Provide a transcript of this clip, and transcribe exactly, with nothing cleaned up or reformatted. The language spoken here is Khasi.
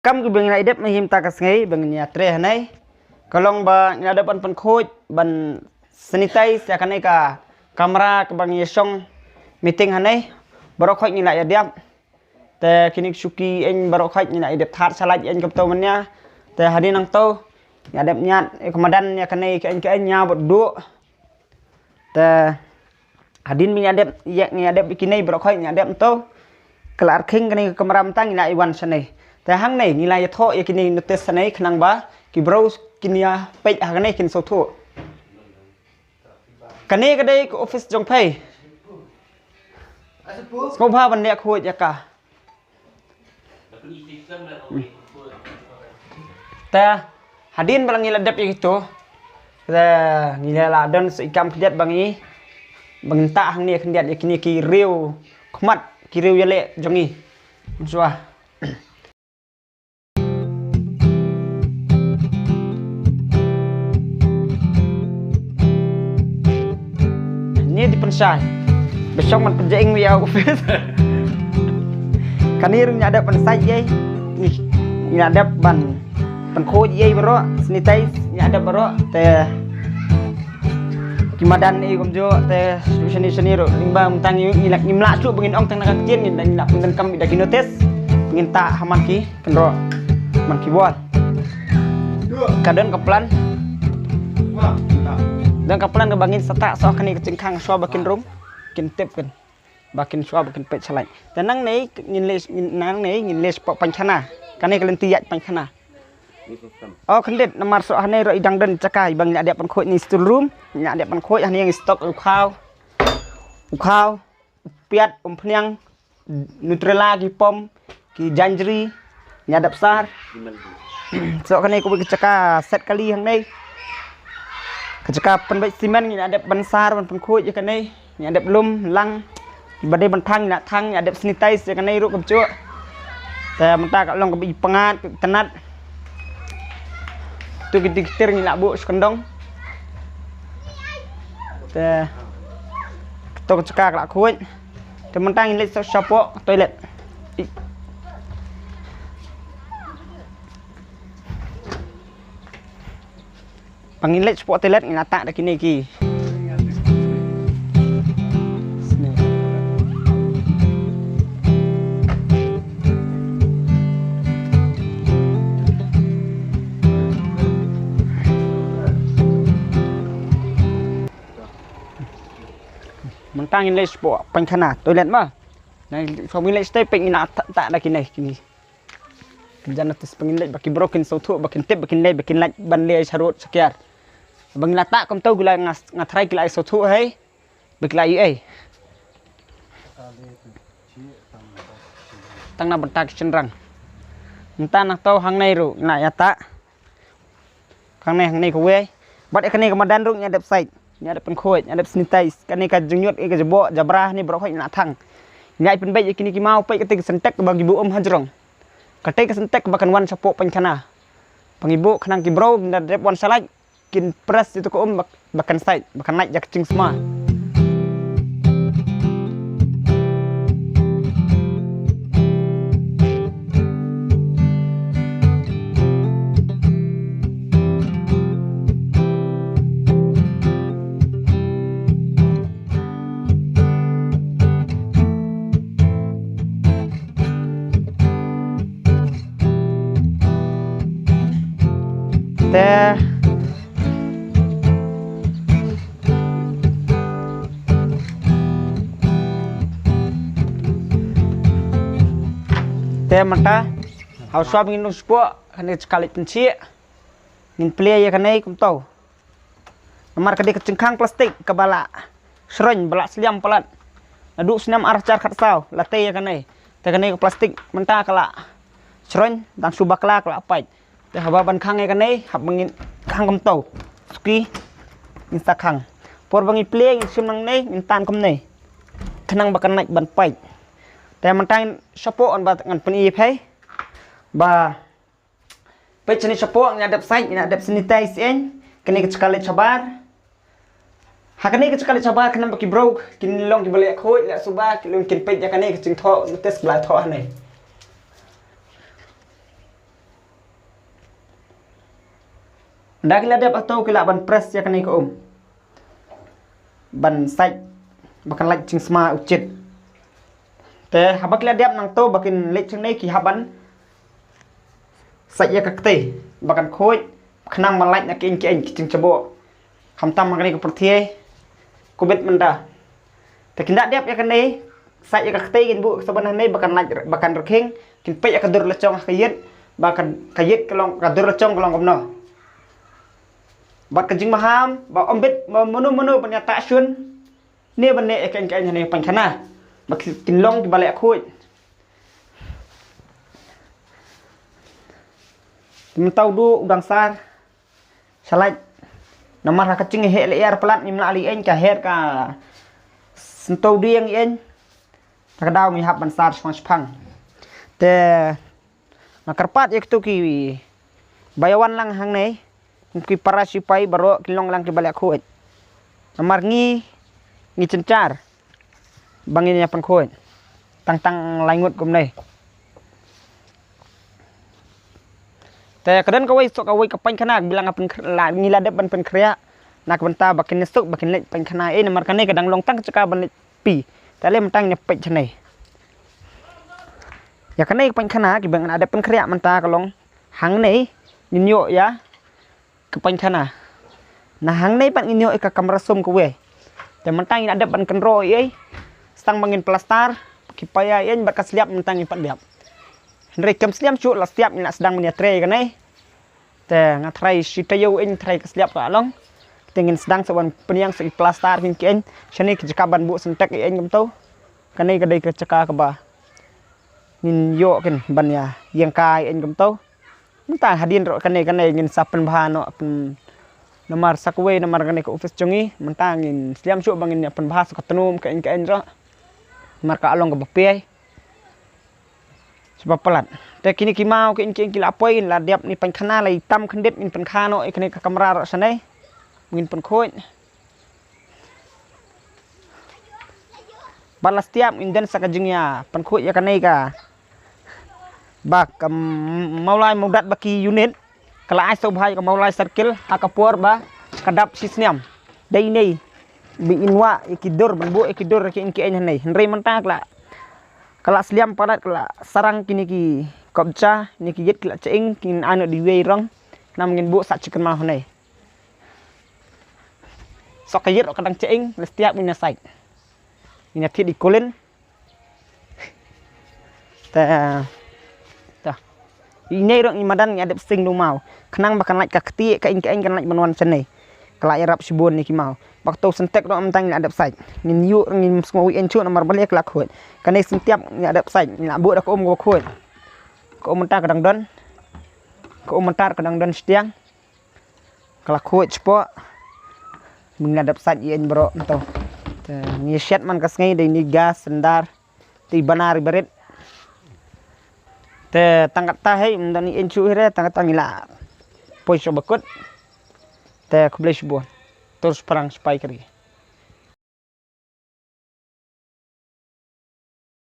Kam ki ba ngi la ïa dep mynta ka sngi ba ngin ïa trei hangne, ka long ba ngi la dep ban pynkhuid, ban sanitize ïa kane ka kamra kaba ngi ïa shong meeting hangne. Baroh khoit ngi la ïa dep. Te kine ki shuki ïeng baroh khoit ngi la ïa dep thad shalait ïeng kumto mynne. Te hadien nangto ngi la dep ñiad ïa ka madan ïa kane ka ïeng ka ïeng ñiad bad duh. Te hadien ba ngi la dep, ïa, ngi la dep kine baroh khoit ngi la dep nangto, ka la rkhing kane ka kamra mynta ngi la ïa wan shane. Te hangne ngi la ïa thoh ïa kine notice shane khnang ba ki briew kin ïa peit ha kane kin sngewthuh. Kane ka dei ka office jong phi. Sngewbha ban leh khuid ïa ka. Te hadien ba la ngi la dep ïa kito, te ngi la don sa i kam khyndiat ba ngi, ba ngin tah hangne khyndiat ïa kine ki riew khmat, ki riew ïaleh jong ngi. Shuwa. Ni di pynshai. Ba shong ban pynjah ïa u office. Kane ruh ngi la dep ban sait ïa. Ni, ngi la dep ban pynkhuid ïa baroh, sanitize ngi la dep baroh. Te ki madan ïa kumjuh te shane shane ruh. Lyngba mynta ngi, ngi la, ngim lah shuh ba ngin ong tang na ka ktien, ngi la, ngi la pyndonkam da ki notice. Ngin tah ha man ki kynroh, man ki wall. Ka don ka plan. Don ka plan kaba ngin sa tah shuwa kane ka jingkhang shuwa ba kin rung, kin tip kan. Ba kin shuwa ba kin peit shalait. Te nangne ngin leit, ngin, nangne ngin leit shapoh painkhana. Kane ka lynti ïaid painkhana. O khyndiat namar shuwa hangne ruh i dang don jaka ba ngi la dep pynkhuid, ngi store room. Ngi la dep pynkhuid hangne ngi stock u khaw. U khaw, u piat, umphniang, Nutella, ki pom, ki jaiñjri, ngi la dep sar. Shuwa kane kawei ka jaka set kali hangne. Ka jaka pynbeit simen ngi la dep ban sar, ban pynkhuid ïa kane. Ngi la dep lum lang. Ba dei ban thang ngi la thang, ngi la dep sanitize ïa kane ruh kumjuh. Te mynta ka long kaba i pyngngad, ka i tynnad. Tu ki diktir ngi la buh sha kyndong. Te to ka jaka ka la khuid. Te mynta ngin leit shapoh toilet. Ba ngin leit shapoh toilet ngin la tah da kine ki. Mynta ngin leit shapoh painkhana, toilet ma. Nang shu ngin leit shatei peit ngin la tah, tah da kine, kine. Kin jan notice ba ngin leit ba ki briew kin sngewthuh, ba kin tip, ba kin leit, ba kin leit ban leit sharud shakiar. Ba ngin la tah kumto ki la nga, nga tharai ki la sngewthuh hei. Ba ki la ïohi. Tang na bynta ki shynrang. Mynta nangto hangne ruh ngin la ïa tah. Hangne, hangne kawei. Bad ïa kane ka madan ruh ngi la dep sait. Ngi la dep pynkhuid, ngi la dep sanitize. Kane ka jingïoh, ïa ka jubok, jabra, hangne baroh khoit ngi la thang. Ngi la pynbeit ïa kine ki maw, peit kata ka syntex ba ngi buh um hajrong. Kata ka syntex ba kan wan shapoh painkhana. Ba ngi buh khnang ki briew, ngi la dep wan shalait. Kin press ïa tu ka um ba, ba kan sait, ba kan lait ïa ka jingsma. Te, te mynta, haba shuwa ba ngin leit shapoh, kane ka jaka leit pynshai. Ngin plie ïa kane kumto. Namar ka dei ka jingkhang plastik kaba la shroiñ, ba la sliam palat. Naduh snem ar hajar khatsaw la tei ïa kane. Te kane ka plastik mynta ka la shroiñ, dang shu bakla ka la pait. Te haba ban khang ïa kane, haba ngin khang kumto. Suki ngin sa khang. Por ba ngin plie ngin shim nangne, ngin tan kumne. Khnang ba kan lait ban pait. Te mynta ngin shapoh, ngan pyni ïa phi. Ba Peit shane shapoh, ngi la dep sait, ngi la dep sanitize ïeng. Kane ka jaka leit shabar. Ha kane ka jaka leit shabar khnang ba ki briew kin long kiba leh khuid, leh suba, kin long kin peit ïa kane ka jingthoh notice ba la thoh hangne. Ynda ki la dep hato ki lah ban press ïa kane ka um ban sait ba kan lait jingsma u chit. Te haba ki la dep nangto ba kin leit jingnei ki hap ban sait ïa ka ktei ba kan khuid khnang ban lait na ki ïing ki ïing ki jingjaboh. Khamtam ha kane ka pyrthei ka bit mynta. Te kin da dep ïa kane, sait ïa ka ktei kin buh ka saban hangne ba kan lait ba kan rkhing, kin peit ïa ka dur la jong ha ka ïit ba kan ka ïit ka long ka dur la jong ka long kumno. Bad ka jingmaham ba ym bit ba mano mano ban ïa ta shun ne ban ne ïa ka ïing ka ïing hangne painkhana ba kin long kiba leh khuid. Te mynta u dang sar sha lait. Namar ha ka jingïaher leh ïar palat ngim lah leh ïing ka her ka sngewthuh dieng ïing. Ta ka daw ngi hap ban sar shipang shipang. Te nga kyrpad ïa kito kiba ïa wan lang hangne, ki para sipai baroh kin long lang kiba leh khuid. Namar ngi ngi jynjar ba ngin ïa pynkhuid tang tang lai ngut kumne. Te ka don kawei soh kawei ka painkhana ba la nga pynkh- la ngi la dep ban pynkhriah na ka bynta ba kin ïasuk ba kin leit painkhana, eh, namar kane ka dang long tang ka jaka ban leit pi. Te lei mynta ngin ïa peit hangne. Ïa kane ka painkhana kiba nga la dep pynkhriah mynta ka long hangne ngin ïoh ïa ka painkhana. Na hangne pat ngin ïoh ïa ka kamra sum kawei. Te mynta ngin la dep ban kynroh ïa ei. Sdang ba ngin plaster ki paia ïing bad ka sliap mynta ngin pat dep. Hynrei kam sliam shuh la sliap ngin la sdang ban ïa trei kane. Te nga trai shi taïew ïing trai ka sliap ka long. Te ngin sdang sa ban pynïang sa ki plaster kin ki ïing. Shane ka jaka ban buh syntek ïing kumto. Kane ka dei ka jaka kaba ngin ïoh kin ban ïa ïeng kai ïing kumto. Mynta hadien ruh kane kane ngin sa pynbha noh pyn- namar sa kawei namar kane ka office jong ngi mynta ngin sliam shuh ba ngin ïa pynbha sa ka tnum ka ïing ka ïing ruh. Namar ka long kaba pei. Shuh ba palat. Te kine ki maw ki ïing ki ïing ki la poi la dep ni painkhana la itam khyndiat ngin pynkha noh ïa kane ka kamra ruh shane. Ngin pynkhuid. Bad la sliap ngin don sa ka jingïa pynkhuid ïa kane ka ba ka Mawlai Mawdat ba ki unit ka la ai sawbha ïa ka Mawlai Circle ha ka por ba ka dap shi snem. Dei ne ba in wah ïa ki dur ban buh ïa ki dur ïa ki ïing ki ïing hangne. Hynrei mynta ka la ka la sliam palat ka la sarang kine ki kobja ne ki ïit ki la ching kin anu di wei rong. Nam ngin buh sa chicken ma hangne. Sok ka ïit ruh ka dang ching la sliap ngin ïa sait. Ngin ïa thied i kulin. Ta ta i nei ruh ngi madan ngi ïa dep sing lu maw. Khnang ba kan lait ka kti ka ïing ka ïing kan lait ban wan shane. Ka la ïarap shibun ne ki maw. Ba ka to syntek ruh mynta ngi la dep sait. Ngin ïuh ngin sngew ïeng shuh namar balei ka la khuid. Kane syntek ngi la dep sait ngi la buh da ka um ka khuid. Ka um mynta ka dang don. Ka um mynta ka dang don shtiang. Ka la khuid shapoh. Ngi la dep sait ïeng baroh mynta. Te ngi shet man ka sngi dei ni gas sendar. Te i banar i barit. Te tang kata hei mynta ni ïeng shuh hi re tang kata ngi la poi shuh ba kut. Te khublei shibun. Tur sparang spai kri.